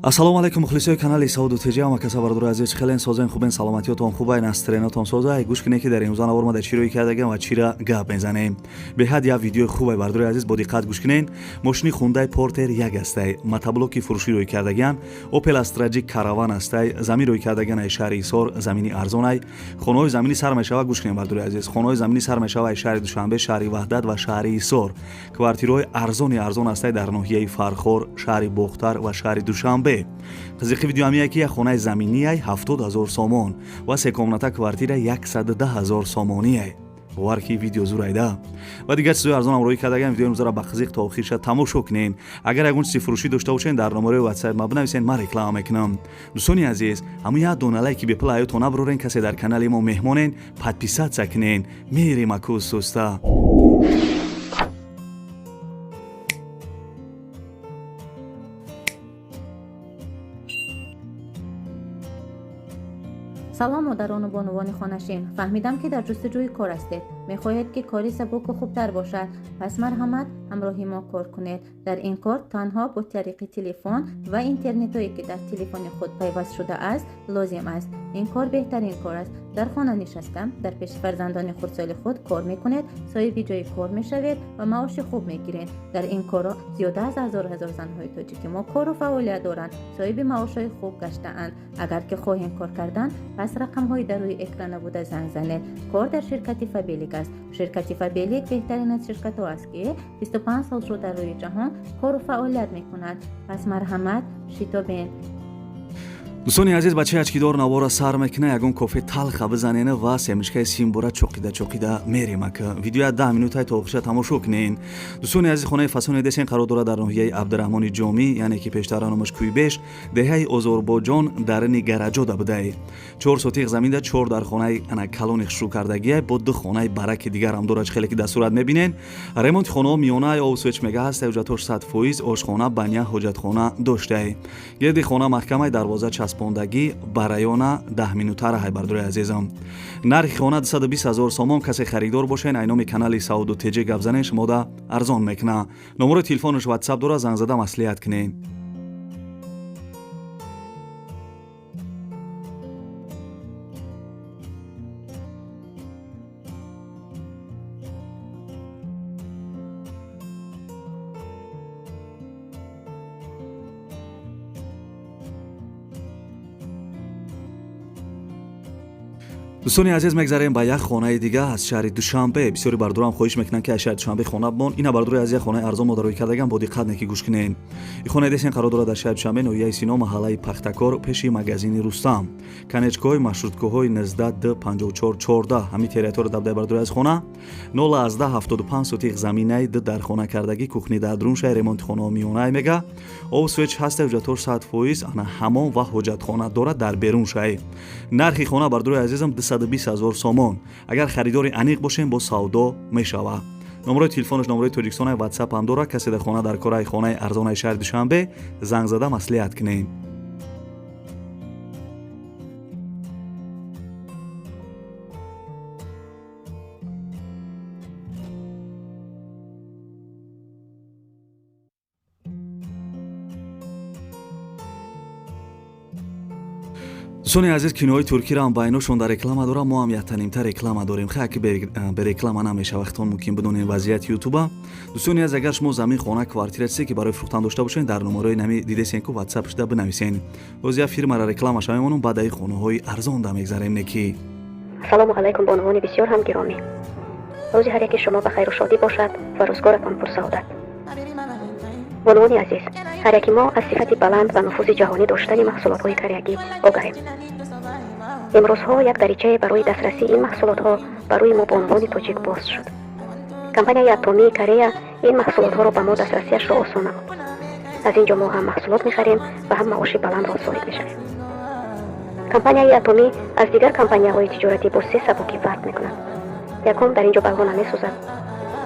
Ассалому алайкум, мухлисои канали Сауду ТЖ, ҳама каса, бародари азиз, хелен созен, хубен, саломатиётон хубайн, настроениятон созай. Гӯш кунед, ки дар имрӯза навор ма дар чӣ рӯй кардагам ва чира гап мезанем. Беҳад як видеои хубай, бародари азиз, бо диққат гӯш кунед. Мошини Хундай Портер як астай, мотоблоки фурӯшӣ рӯй кардагиан, Опел Астра Ҷи Караван астай, замин рӯй кардагиан ай шаҳри Ҳисор, замини арзонай. Хонаҳои заминӣ сар мешава, гӯш кунед, бародари азиз, хонаҳои заминӣ сар мешава ай шаҳри Душанбе, шаҳри Ваҳдат ва шаҳри Ҳисор. Квартираҳои арзони арзон астай дар ноҳияи Фархор, шаҳри Бохтар ва шаҳри Душанбе. Қизиқи видео ҳамия, ки як хонаи заминияй 70 000 сомон ва се комната квартира 110 000 сомонияй. Бовар ки видео зурайда ва дигар чизои арзонам рӯй кардагам. Видеои имрӯзаро ба қизиқ то охирша тамошо кунен. Агар ягон чизи фурӯшӣ дошта бошен, дар номерои ватсап ма бинависен, ман реклама мекунам. Дӯстони азиз, ҳамун як дона лайки бепул ҳаётон набарорен. Касе дар канали мо меҳмонен, подписаться кунен. Мерем акӯ суста. Салом, модарону бонувони хонашин! Фаҳмидам, ки дар ҷустуҷӯи кор ҳастед, мехоҳед, ки кори сабуку хубтар бошад. Пас марҳамат, ҳамроҳи мо кор кунед. Дар ин кор танҳо бо тариқи телефон ва интернетое, ки дар телефони худ пайваст шудааст, лозим аст. Ин кор беҳтарин кор аст. Дар хона нишаста, дар пеши фарзандони хурдсоли худ кор мекунед, соҳиби ҷои кор мешавед ва маоши хуб мегиред. Дар ин корро зиёда аз ҳазор ҳазор занҳои тоҷики мо кору фаъолият доранд, соҳиби маошҳои хуб гаштаанд. Агар ки хоҳем кор кардан, пас рақамҳои дар рӯи экрана буда занг занед. Кор дар ширкати Фабелик аст. Ширкати Фабелик беҳтарин аз ширкатҳо аст, ки 25 сол шуд дар рӯи ҷаҳон кору фаъолият мекунад. Пас марҳамат, шитобен. Дӯстони азиз, бачаи очкидор навора сар мекуна, ягон кофе талха бизанена ва семечкаи симбора чоқида чоқида мерем. Ака, видеоя 10 минутай то охиша тамошо кунен. Дӯстони азиз, хонаи фасони десен қарор дорад дар ноҳияи Абдураҳмони Ҷомӣ, яъне ки пештара номаш Кӯйбеш, деҳаи Озорбоҷон, дарини гараҷода будай. 4 сотиқ заминда, чор дар хонаи ана калони хушрӯ кардагия, бо ду хонаи бараки дигарам дорад, хеле ки дар сурат мебинен. Ремонти хонаҳо миёна, обу свеч мега ҳаст, ҳуҷҷатҳош 100%, ошхона, баня, ҳоҷатхона доштае. Гирди хона маҳкамаи, дарвоза часпондагӣ, ба района 10 минута раҳай. Бардори азизам, нархи хона 220 ҳазор сомон. Касе харидор бошен, ай номи канали Сауду ТЖ гап занен, шумода арзон мекуна. Номерои телефонаш ватсап дора, занг зада маслиҳат кунен. Дӯстони азиз, мегзарем ба як хонаи дига аз шаҳри Душанбе. Бисёри бардорам хоҳиш мекунанд, ки аз шаҳри Душанбе хона бимон. Ина, бардори аз як хонаи арзон мо дарои кардагам, бо диққат неки гӯш кунен. И хонаи десен қарор дорад дар шаҳри Душанбе, ноҳияи Сино, маҳаллаи Пахтакор, пеши магазини Рустам, конечкаҳои маршруткаҳои 19 д 54 14, ҳамин территория дабдаи. Бардори аз хона 0,75 сотиқ заминаи, д дар хона кардагӣ, кухни дар друншай, ремонти хонаҳо миёнай мега, об свеч ҳаста, ҳуҷҷатҳош 100%, ана ҳамом ва ҳоҷатхона дорад дар беруншай. Нархи хона, бардори азизам, 220 ҳазор сомон. Агар харидори аниқ бошем, бо савдо мешавад. Номерои телефонаш номерои Тоҷикистон, ватсап ҳам дорад. Касе дар хона дар кораи хонаи арзонаи шаҳри Душанбе, занг зада маслиҳат кунем. Дӯстони азиз, кинои туркиро ба иношон дар реклама дорам, мо ҳам яктанимта реклама дорем. Хай, ки бе реклама намеша, вақтон мумкин бидонем вазъияти ютуба. Дӯстони азиз, агар шумо замин, хона, квартира, чизе ки барои фурӯхтан дошта бошед, дар номерои нами дидесен ку ватсап шуда бинависен. Боз як фирмара рекламаша мемонам, баъд аи хонаҳои арзон да мегзарем неки. Ассалому алайкум, бонувони бисёр ҳам гиромӣ! Рӯзи ҳар яки шумо ба хайру шодӣ бошад ва рӯзгоратон пурсаодат. Бонувони азиз, ҳар яки мо аз сифати баланд ва нуфузи ҷаҳонӣ доштани маҳсулотҳои кореягӣ огаҳем. Имрӯзҳо як даричае барои дастрасии ин маҳсулотҳо барои мо, бонувони тоҷик, боз шуд. Компанияи Атомии Корея ин маҳсулотҳоро ба мо дастрасиашро осон намуд. Аз ин ҷо мо ҳам маҳсулот мехарем ва ҳам маоши баландро соҳиб мешавем. Компанияи Атомӣ аз дигар компанияҳои тиҷоратӣ бо се сабукӣ фарқ мекунад. Якум, дар ин ҷо балҳо намесӯзад,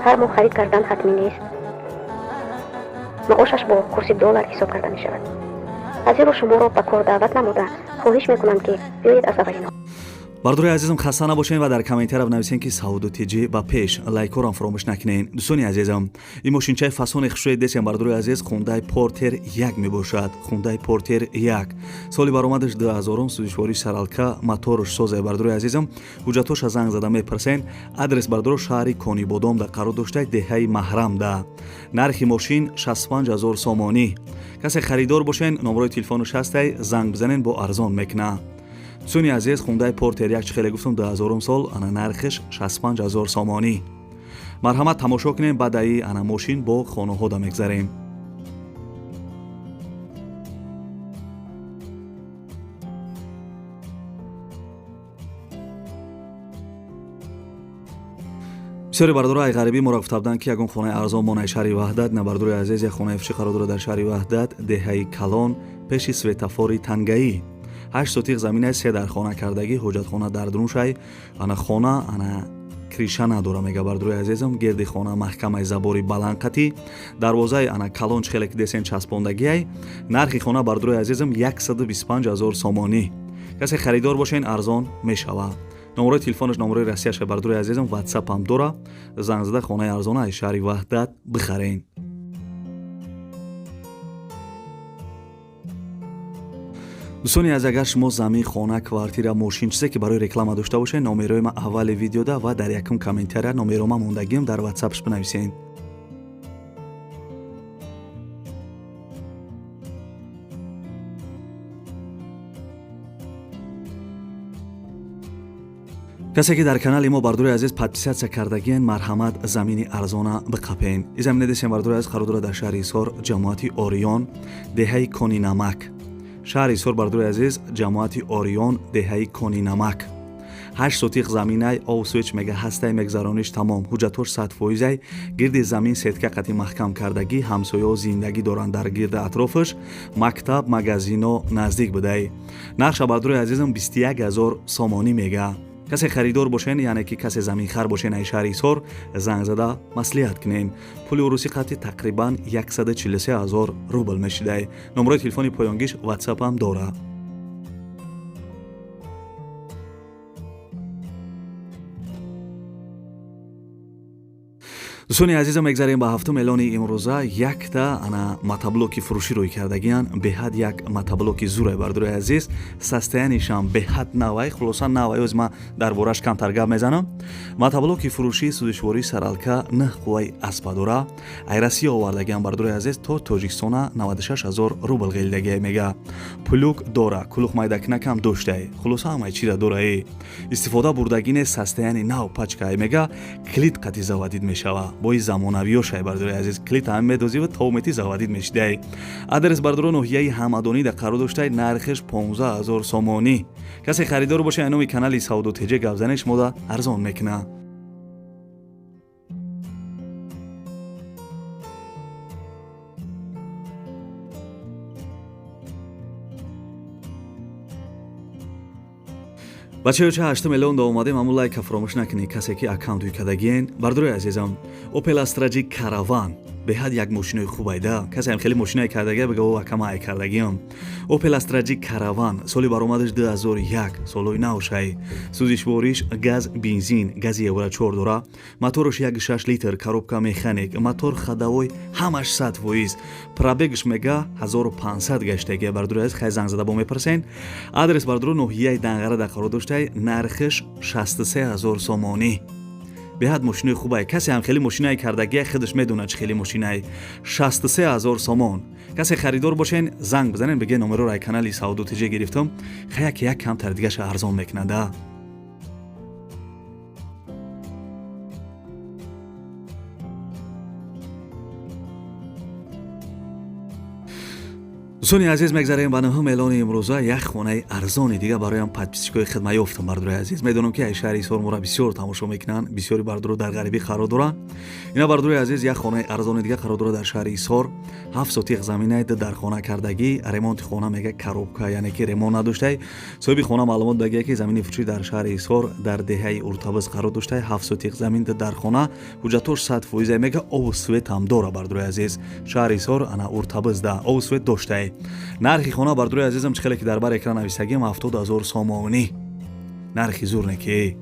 ҳар моҳ харид кардан ҳатмӣ нест, маошаш бо курси доллар ҳисоб карда мешавад. Аз ин рӯ шуморо ба кор даъват намуда, хоҳиш мекунам, ки биёед аз аввалинҳо. Бардори азизам, хаста набошед ва дар комментария бинависен, ки Савдо ТЖ ба пеш, лайкҳоро фаромӯш накунед. Дӯстони азизам, ин мошинчаи фасони хушрӯи десем, бардори азиз, Хундай Портер 1 мебошад. Хундай Портер 1, соли баромадаш 2000, сӯзишвории саралка, моторш созе, бардори азизам. Ҳуҷҷатҳоша занг зада мепурсен. Адрес, бардоро, шаҳри Конибодом да қарор дошта, деҳаи Маҳрамда. Нархи мошин 65 0 сомонӣ. Касе харидор бошен, номерои телефонаш ҳастай, занг бизанен, бо арзон мекуна. Дӯстони азиз, Хундай Портер 1, чӣ хеле гуфтам, 2000 сол, ана нархиш 65 0 сомонӣ. Марҳамат, тамошо кунем. Баъдаи ана мошин бо хонаҳода мегзарем. Бисёре бардоро ай ғарибӣ моро гуфта буданд, ки ягон хонаи арзон монаи шаҳри Ваҳдат. На, бардори азиз, як хонаи фурӯшӣ қарор дорад дар шаҳри Ваҳдат, деҳаи Калон, пеши светофори Тангаӣ. 8 сотиқ заминай, се дар хона кардагӣ, ҳоҷатхона дар дуруншай. Ана хона ана крыша надора, мега, бардори азизам. Гирди хона маҳкамаи, забори баландқатӣ, дарвозаи ана калон, чӣ хеле ки десен, часпондагиай. Нархи хона, бардори азизам, 125 0 сомонӣ. Касе харидор бошен, арзон мешавад. Номерои телефонаш номерои Россияша, бардори азизам, Ватсапам дора. Занг зада хонаи арзона аз шаҳри Ваҳдат бихарен. Дӯстони аз, агар шумо замин, хона, квартира, мошин, чизе ки барои реклама дошта бошед, номерои ма аввали видеода ва дар якум комментария номеро ма мондагиам, дар Ватсапш бинависед. Касе ки дар канали мо, бардори азиз, подписаться кардагиен, марҳамат, замини арзона биқапен. И замина десем, бардори азиз, қарор дорад дар шаҳри Ҳисор, ҷамоати Ориён, деҳаи Кони Намак. Шаҳри Ҳисор, бардори азиз, ҷамоати Ориён, деҳаи Кони Намак. 8 сотиқ заминай, об, свет мега ҳастай, мегзарониш тамом. Ҳуҷҷатҳош 100%-ай. Гирди замин сетка қати маҳкам кардагӣ, ҳамсояҳо зиндагӣ доранд дар гирди атрофаш, мактаб, магазино наздик будай. Нархша, бардори азизам, 21 0 сомонӣ мега. Касе харидор бошен, яъне ки касе заминхар бошен ай шаҳри Ҳисор, занг зада маслиҳат кунен. Пули урусӣ қати тақрибан 143 0 рубл мешидай. Номерои телефони поёнгиш, Ватсапам дора. Дӯстони азизам, мегзарем ба ҳафтум эълони имрӯза. Якта ана мотоблоки фурӯшӣ рӯй кардагиян. Беҳад як мотоблоки зурай, бардори азиз, состояние шам беҳад навай, хулоса навай. Оз ма дар бораш камтар гап мезанам. Мотоблоки фурӯшӣ, сӯзишвории саралка, 9 қувваи аспа дора. Ай Россия овардагиан, бардори азиз, то Тоҷикистона 96 0 рубл ғелидагия мега. Плуг дора, кулух майдакунакам доштай, хулоса ҳамаи чира дораи. Истифода бурдагине, состояние нав, пачкай мега. Клит қати заводить мешава, бои замонавиёшай, бардори азиз. Клит ҳам медозиву то мети заводить мешидай. Адрес, бардоро, ноҳияи Ҳамадонӣ да қарор доштай. Нархиш 15 0 сомонӣ. Касе харидор боше, номи канали Савдо ТЖ гап занеш, мода арзон мекуна. Бачаё, ча ҳаштум эълон да омадем, аммо лайка фаромӯш накунед, касе ки аккаунтуи кардагиен. Бардори азизам, Опел Астра Ҷи Караван беҳад як мошинои хубайда. Касе ҳам хеле мошинаи кардагия, бига, о акама ай кардагиам. Опел Астра Ҷи Караван, соли баромадаш 2001, солҳои навшай. Сӯзишвориш газ, бензин, гази евро 4 дора. Мотораш 1,6 литр, коробка механик, мотор ходовой, ҳамаш 100%. Пробег ш мега 1500 гаштагия, бардори азиз. Хай, занг зада бо мепурсен. Адрес, бардоро, ноҳияи Данғара дар қарор доштай. Нархиш 63 0 сомонӣ. Беҳад мошинои хубай. Касе ҳам хеле мошинаи кардагия, худаш медонад, чӣ хеле мошинай. 63 0 сомон. Касе харидор бошен, занг бизанен, биге номероро ай канали Савдо ТЖ гирифтам. Хаяк як камтар дигаша арзон мекунада. Дӯстони азиз, мегзарем ба нӯҳум эълони имрӯза. Як хонаи арзони дига бароям подписчик ои хидма ёфтам. Бардори азиз, медонам, ки ай шаҳри Ҳисор мора бисёр тамошо мекунанд, бисёри бардоро дар ғарибӣ қарор доранд. Ина, бардори азиз, як хонаи арзони дига қарор дорад дар шаҳри Ҳисор. 7 сотиқ заминаи, ду дар хона кардагӣ, ремонти хона мега коробка, яъне ки ремонт надоштай. Соҳиби хона маълумот дагия, ки замини фурӯшӣ дар шаҳри Ҳисор, дар деҳаи Уртабиз қарор доштай. 7 сотиқ замин, ду дар хона, ҳуҷҷатош 100% мега, обу свет ҳам дора. Бардори азиз, шаҳри Ҳисор, ана Уртабизда обу свет доштай. Нархи хона, бардори азизам, чӣ хеле ки дар бар экран нависагим, 70 0 сомонӣ. Нархи зур неки.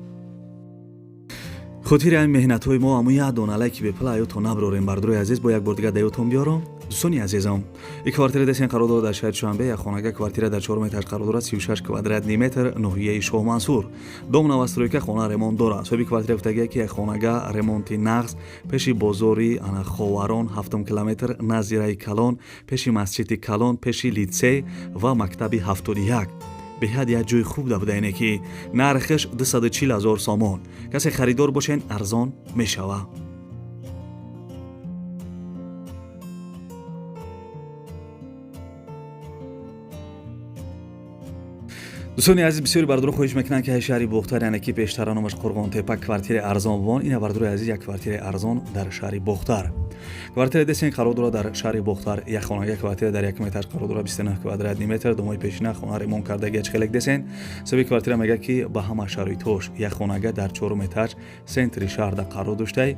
Хотири ҳамин меҳнатҳои мо аму як дона лайки бепула аётон наброрем, бардорои азиз, бо як бор дигар даётон биёрам. Дӯстони азизам, ин квартира десен қарор дорад дар шаҳри Душанбе, як хонага квартира дар 4 метр қарор дорад, 36 квадратный метр, ноҳияи Шоҳмансур. Дом новостройка, хона ремонт дорад. Соҳиби квартира гуфтагия, ки як хонага ремонти нағз, пеши бозори ана Ховарон, 7 километр, назди раи калон, пеши масҷиди калон, пеши литсей ва мактаби 71. Беҳад як ҷои хуб да буда, ине ки нархаш 240 ҳазор сомон. Касе харидор бошен, арзон мешава. Дӯстони азиз, бисёри бардоро хоҳиш мекунанд, ки ҳай шаҳри Бохтар, яъне ки пештара номаш Қурғонтепа, квартираи арзон вон. Ина, бардорои азиз, як квартираи арзон дар шаҳри Бохтар. Квартираи десен қарор дорад дар шаҳри Бохтар, як хонага квартира дар як метр қарор дорад, 29 квадратный метр, домои пешина, хона ремонт кардагия, чхелек десен. Соҳиби квартира мегӯяд, ки ба ҳама шароитҳош як хонага дар чорум этаж, центри шаҳрда қарор доштай.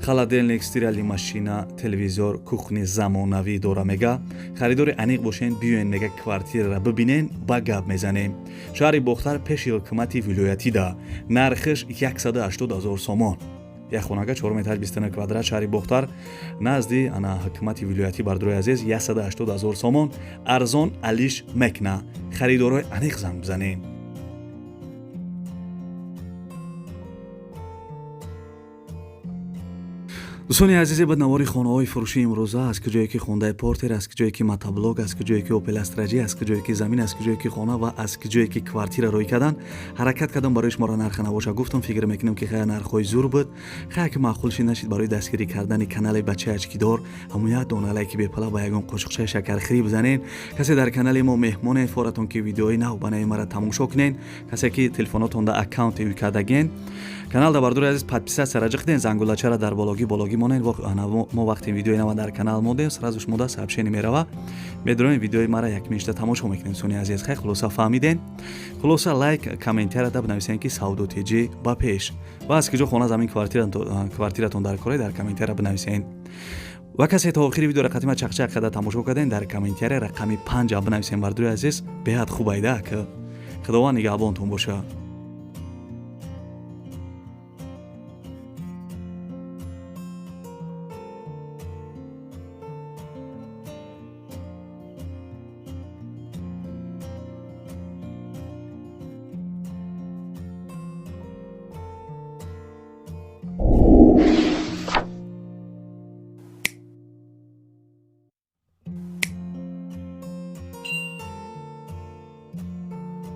Холодильник, стиральный машина, телевизор, кухни замонавӣ дора. Мега, харидори аниқ бошен, биёен, мега, квартираро бибинен, ба гап мезанем. Шаҳри Бохтар, пеши ҳукумати вилоятида, нархаш 180 ҳазор сомон. Як хонага, 4 метр, 29 квадрат, шаҳри Бохтар, назди ана ҳукумати вилоятӣ, бардорои азиз, 180 ҳазор сомон, арзон алиш мекна. Харидорои аниқ занг бизанем. Дӯстони азизе, ба навори хонаҳои фурӯшии имрӯза, аз куҷое ки Хондаи Портер, аз куҷое ки мотоблок, аз куҷое ки Опел Астра Ҷи, аз куҷое ки замин, аз куҷое ки хона ва аз куҷое ки квартира рӯй кардан, ҳаракат кардам барои шуморо нарха набоша гуфтам. Фикр мекунам, ки хая нархҳои зур буд. Хая ки маъқул шид нашид, барои дастгирӣ кардани канали бачаи ачкидор ҳамун як дона лайки бепала ба ягон қошуқчаи шакархӯрӣ бизанен. Касе дар канали мо меҳмоне, форатон ки видеои нав ба нави мара тамошо кунен. Касе ки телефонотонда аккаунт ӯй кардаген канал да, бардори азиз, подписаться раҷиқ ден, зангулачара дар бологӣ бологӣ монен. Мо вақте видеои нава дар канал мондем, сразу шумода сообщение мерава, медроем, видеои мара якминшта тамошо мекунем. Дӯстони азиз, хай, хулоса фаҳмиден. Хулоса, лайк, комментарияда бинависен, ки савдо теҷӣ ба пеш, ва аз киҷо хона, замин, квартиратон дар кора, дар комментария бинависен. Ва касе то охири видеоро қатима чақчақ карда тамошо карден, дар комментария рақами 5 бинависен. Бардори азиз, беҳад хуб айда, ки Худованд нигаҳбонтон боша.